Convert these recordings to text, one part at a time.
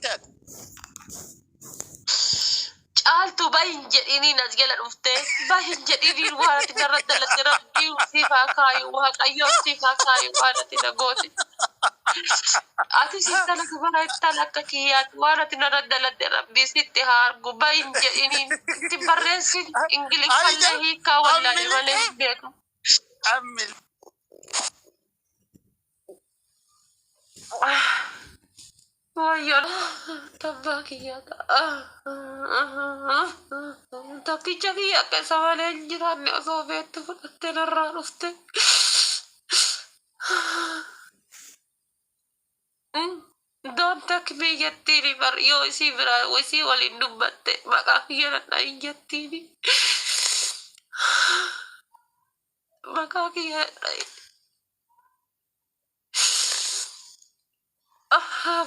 beektaa ati? Caaltu bahi hin jedhiniin as jala dhuftee bahi hin jedhiniin waan ati narra dalagde rabbiin siif haa kaayu waaqayyoon siif haa kaayu waan ati na goote. Atis intala gabara intala akka kiyyaati waan ati narra dalagde rabbii sitti haa argu bahi hin jedhiniin itti hin barreessin Ani ingiliffallee jal hiikaa wallaalee malee ammilixee hin beeku. ammil Wayyoo tabbaa kiyyaa ta'a. Tokkicha kiyya akka isa malee hin jiraanne osoo beektu fudhattee narraa dhufte. Don't take me jettiini bar yoo isii biraa isii waliin dubbatte maqaa kiyya nan dhahin jettiini. Maqaa kiyya nan dhahin.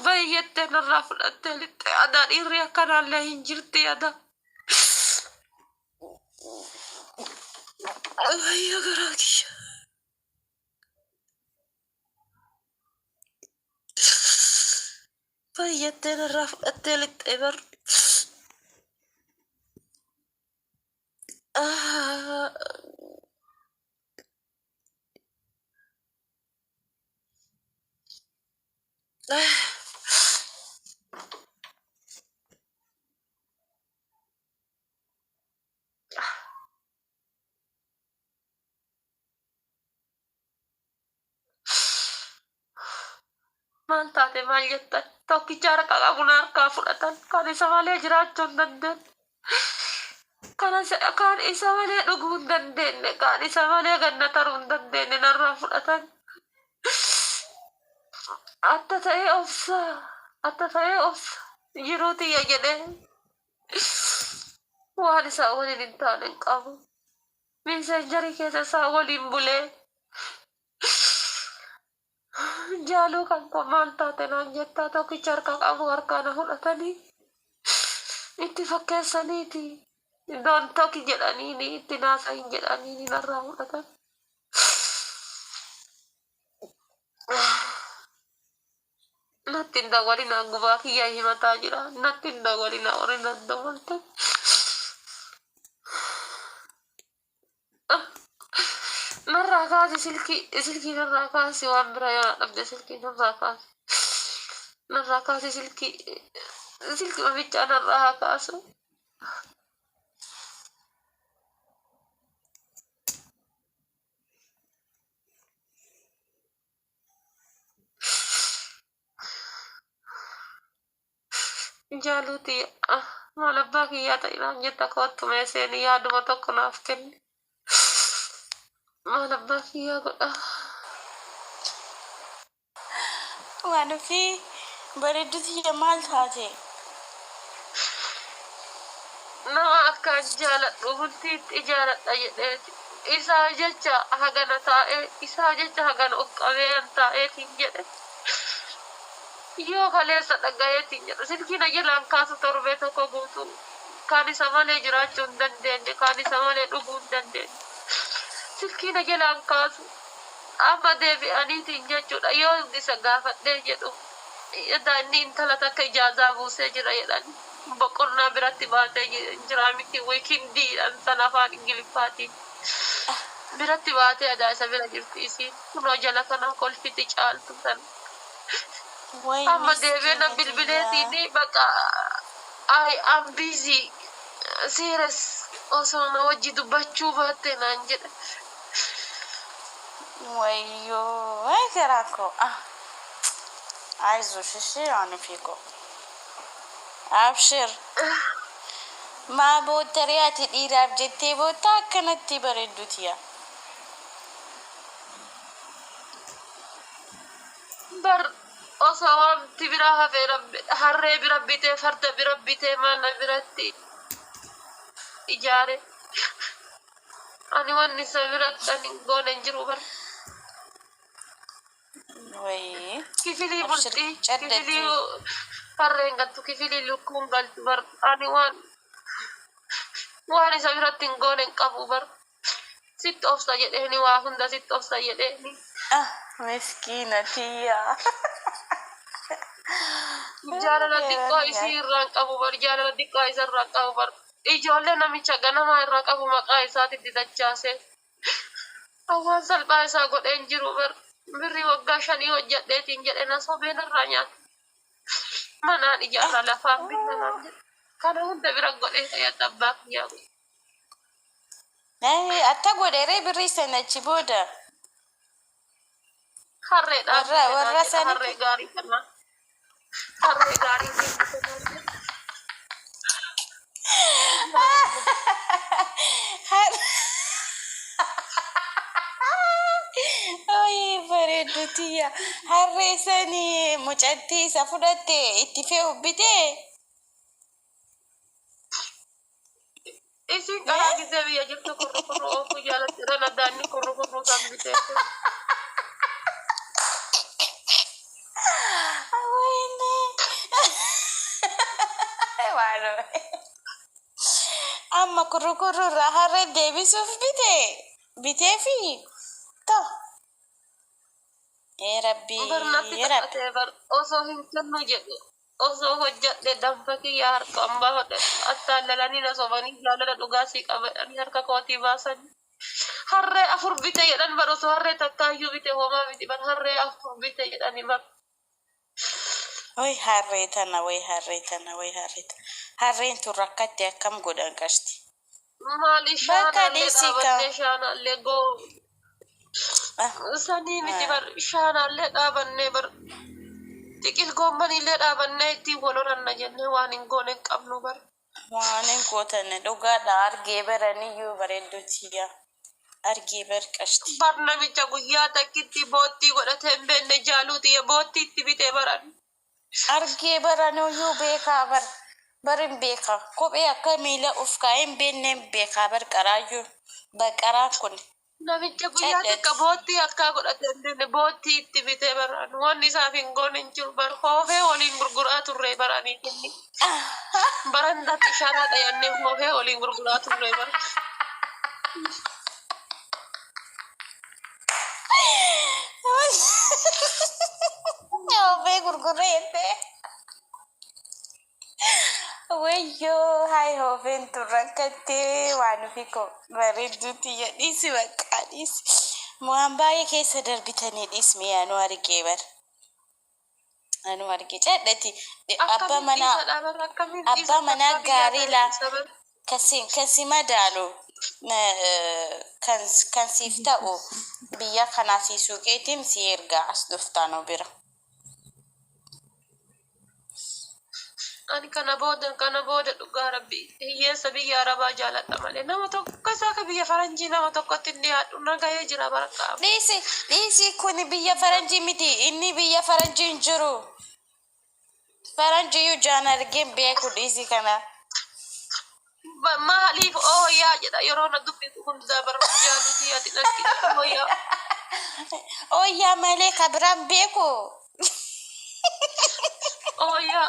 Bayi jettee narraa fudhattee lixxe. Adaa dhiirri akkanaallee hin jirti adaa. Wayyo garaa kiyya. Bayi jettee narraa fudhattee lixxe bar. Maal taate maal jettan tokkicha harka qabu na harkaa fudhatan kan isa malee jiraachuu hin dandeenye. Kan isa malee dhuguu hin dandeenye kan isa malee ganna taruu hin dandeenye narraa fudhatan. Atta ta'ee obsa atta ta'ee obsa jiruu tiyya jedhee waan isaa waliin hin taane hin qabu. Miisenjarii keessa isaa waliin bulee Jaaluu kan koo maal taate naan jettaa tokkicha harka qabu harkaa na fudhatanii itti fakkeessaniiti don't talk jedhaniini itti naasahin jedhaniini narraa fudhatan. Natti hin dawwalinaa gubaa kiyya himataa jira natti hin dawwalinaa warri nan dawwaltan. Narraa kaasi silkii silkii narraa kaasi waan biraa yoo na dhabde silkii narraa kaasi narraa kaasi silkii silkii mabichaa narraa haa kaasu. Jaaluu tiyya maal abbaa kiyyaa ta'i naan jetta koottu mee seeni yaaduma tokko naaf kenni. Maal abbaa kiyyaa godha. Waan ofii bareeddu tiyya maal taate? Nama akkaan jaaladhu bultii itti ijaaradha jedheeti. Isaa jecha hagana taa'ee isaa jecha hagana of qabee an taa'eetiin jedhe. Yoo kaleessa dhagayeetiin jedha silkii na jalaan kaasu torbee tokko guutuu kaan isa malee jiraachuu hin dandeenye kaan isa malee dhuguu hin dandeenye silkii na jalaan kaasu amma deebi'aniitiin jechuudha yoo isa gaafadhee jedhu inni intala takka ijaazaa buusee jira jedhani boqonnaa biratti baatee jira miti weekindiidhaan sana afaan ingiliffaatiin biratti baatee adaa isa bira jirti isiin kunoo jala kana kolfiti caaltu sana. Way Amma deebi'ee na miskiina tiyya. bilbileetiin baqa I am busy serious osoo na wajji dubbachuu baatte naan jedhe. Wayyoo ay garaa koo ah ayzosh ishee waan ofii koo abshir maa boottaree ati dhiiraaf jettee boottaa akkanatti bareeddu tiya. Bar osoo wanti biraa hafee rabbi harree bira bitee farda bira bitee mana biratti ijaare ani wanni isa biratti ani hin goone hin jiru bar. Wayii Kifilii abshir bultii caddatti. kifilii harreen galtu kifilii lukkuun galtu bar ani waan waan isa biratti hin goone hin qabu bar. Sitti obsa jedheeni waa hunda sitti obsa jedheeni. Ah miskiina tiyya. Jaalala xiqqoo isii irraan qabu bar, jaalala xiqqoo isa irraan qabu bar. Ijoollee namicha ganamaa irraa qabu maqaa isaatitti dachaase. Awwaan salphaa isaa godheen jiru bar. Birrii waggaa 5 hojjadheetiin jedhe na sobee narraa nyaata. Manaan ijaarra lafaan bitta naan jedhe. Kana hunda bira godhee fayyadda abbaa kiyyaa godhe. Atta godheeree birrii sana achi booda. Harreedhaan Warra bite naan warra jedha sanitti harree gaarii kanaa. Harree gaarii siin bite naan jedha. Oyi bareeddu tiyya. Harree sani mucattii isa fudhatte itti fe'u bitee. Isiin qaraa gisee biyya jirtu kurru kurru oofuu jaalatti irra naddaanni kurru kurruu san bitee. Wayne. Waanuma. Amma kurru irraa harree deebisuuf bite biteefi to. Ee rabbi Bar natti rabbi. taphatee bar osoo hin kennu jedhe osoo hojjadhe danfa kiyya harkaan baafadhe attaallalanii na sobanii jaalala dhugaa sii qaba jedhanii harka kootii baasanii. Harree 4 bite jedhan bar osoo harree takkaayyuu bite homaa miti bar harree 4 bite jedhanii bar. Way harree tana way harree tana way harree tana. Harreen tun rakkatte akkam godhan qashti. Maali Bakka shaanaallee dhiisii kaa. dhaabannee shaanaallee goo sanii miti bar shaanaallee dhaabannee bar xiqil goommaniillee dhaabannee ittiin wal horanna jennee waan hin goone hin qabnu bar. Waan hin gootanne dhugaadha argee baraniyyuu bareedduu tiyya. Argee bar qashti. Bar namicha guyyaa takkitti boottii godhatee hin beekne jaaluu tiyya boottii itti bitee baran. Argee baranuyyuu beekaa bar. Bar hin beeka. Kophee akka miila uf kaa'ee hin beekne hin beekaa bar qaraayyuu. Baqaraan kun. Namicha guyyaa takka Cadhati. boottii akkaa godhatee hin beekne boottii itti bitee baran. Wanni isaaf hin goone hin jiru bar hoofee waliin gurguraa turre baranii inni. Barandaatti sharaa dhayannee hoofee waliin gurguraa turre bar. Hoofee gurguree jettee. Wayyoo hayi hoofeen tun rakkattee waan ofii koo bareedduu tiyya dhiisi baqqaa dhiisi. Waan baay'ee keessa darbitanii dhiismi anuu argee bar. Anuu argee cadhati abbaa Akkamiin manaa dhiisa dhaabarra akkamiin dhiisa abbaa manaa abbaa biyyaa gaarii ta'e laa dhiisa bar. kan si madaalu kan kan siif ta'u biyya kanaa si suuqeetiin si ergaa as dhuftaanoo bira. Ani kana booda dhugaa rabbi hiyyeessa biyya arabaa jaaladha malee nama tokko isaa akka biyya faranjii nama tokkotti hin dhiyaadhu na gahee jira barakka amma. Dhiisi dhiisi kun biyya faranjii miti inni biyya faranjii hin jiru. Faranjiyyuu jaan argeen beeku dhiisi kana. Maaliif ooyaa jedha yeroo na dubbisu hundaa bara jaalutii ati dhaqi ooyaa. Ooyyaa malee ka biraan beeku. Ooyaa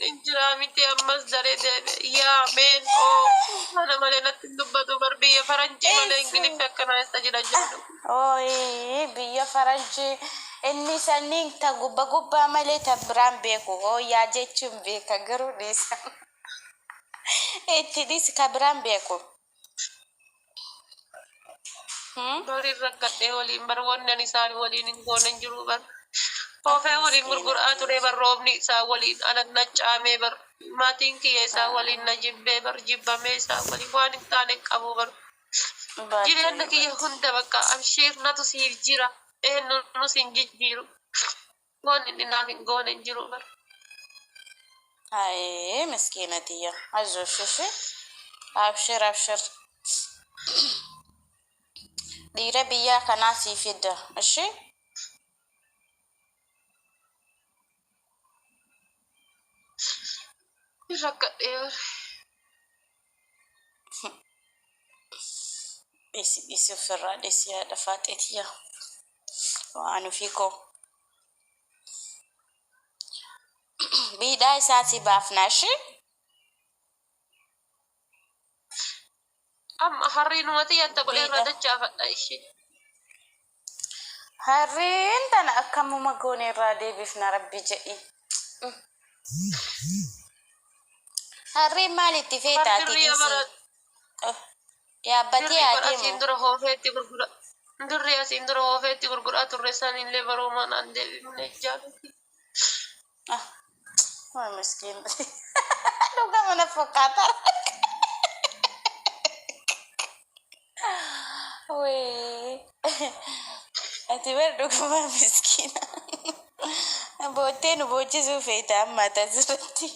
hin jiraa miti ammas daree deebi'e yaa meen oo kana malee natti hin dubbatu bar biyya faranjii malee Eessu. ingiliffi akkanaa eessa jira jaalu. Ooyi biyya faranjii inni sanniin ta gubba gubbaa malee ta biraan beeku. Ooyyaa jechuun beeka garuu dhiisa. Itti dhiisi ka biraan beeku. Bariin rakkadhee waliin bar wanni ani isaan waliin hin goone hin jiru bar. Hoofee waliin Miskiina gurguraa ture tiyya. bar roobni isaa waliin ala na caamee bar maatiin kiyya isaa waliin na jibbee bar jibbamee isaa waliin waan hin taane hin qabu bar. Jireenya Baatee kiyya baate. hunda bakka abshiir natu siif jira eenyu nus hin jijjiiru waan inni naaf hin goone hin jiru bar. Ayee miskiina tiyya. Azosh ishi. Abshir abshir. Dhiira biyyaa kanaa sii fidda. Ishi. Hin rakkadhee bar. Dhisi dhisi ofirraa dhisi haadha faaxee tiyya. Waan ofii koo. Biidhaa isaa si baafna ishi. Amma harriinuma tiyya godhee irraa Biidha. dachaafadha ishee. Harreen tana akkamuma goone irraa deebifna rabbi jedhi. Harreen maal itti Bar feeta ati birrii dhiisii. bara Oh, Yaabbatee birrii haa bar asiin deemu. dura hoofeetti gurgura birrii asiin dura hoofeetti gurguraa turre sanillee baruu manaan deebifne jaalatti. Ah, way miskiin. Dhugaa mana fakkaata. Wee. Ati bar dhuguma miskiina. Boottee nu boochisuu feeta amma asirratti.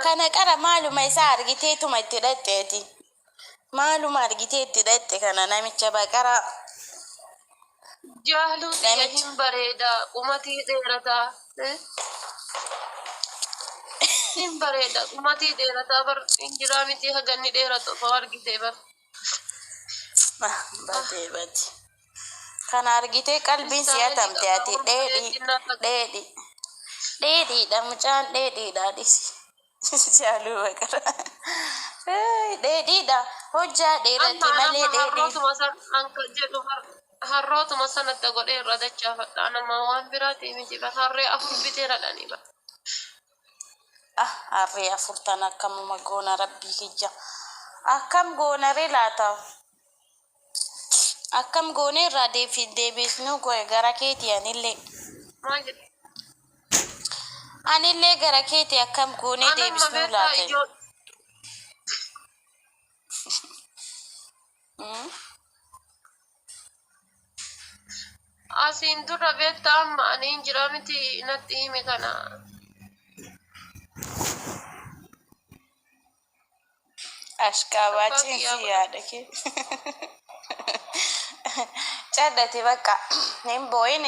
Kana qara maaluma isaa argiteetuma itti dhaqxeeti. Maaluma argitee itti dhaqxe kana namicha baqaraa. Jaaluu xiyya Namicha. hin bareeda qumatii dheerataa. Hin bareeda qumatii dheerataa bar hin jiraa miti haganni dheeratu osoo argitee bar. Ah, Badee bade. Kana argitee qalbiin si Istaayilii hatamte qaba ati dheedhii bareedina dheedhii. Dheedhiidha mucaan dheedhiidha dhisi. Jaaluu baqara. Dheedhiidha hojjaa dheerate Amma malee nama dheedhii. harrootuma san anka jedhu harrootuma sanatti godhee irra dachaafadha. Nama waan biraatii miti bar harree afur bitee dhadhanii bar. Ah, harree afur tan akkamuma goona rabbii kiyya. Akkam goonaree laata? Akkam goonee irraa deebisnuu gara keeti anillee. Maal jedhu? Anillee gara keeti akkam goonee Anamma deebisnuu beektaa laata? ijoo asiin dura beektaa amma ani hin jiraa miti natti himi kana. Abbaa Ashqaabaaciin kiyyaa si godha. yaada kee. Cadhate bakka hin boo'in.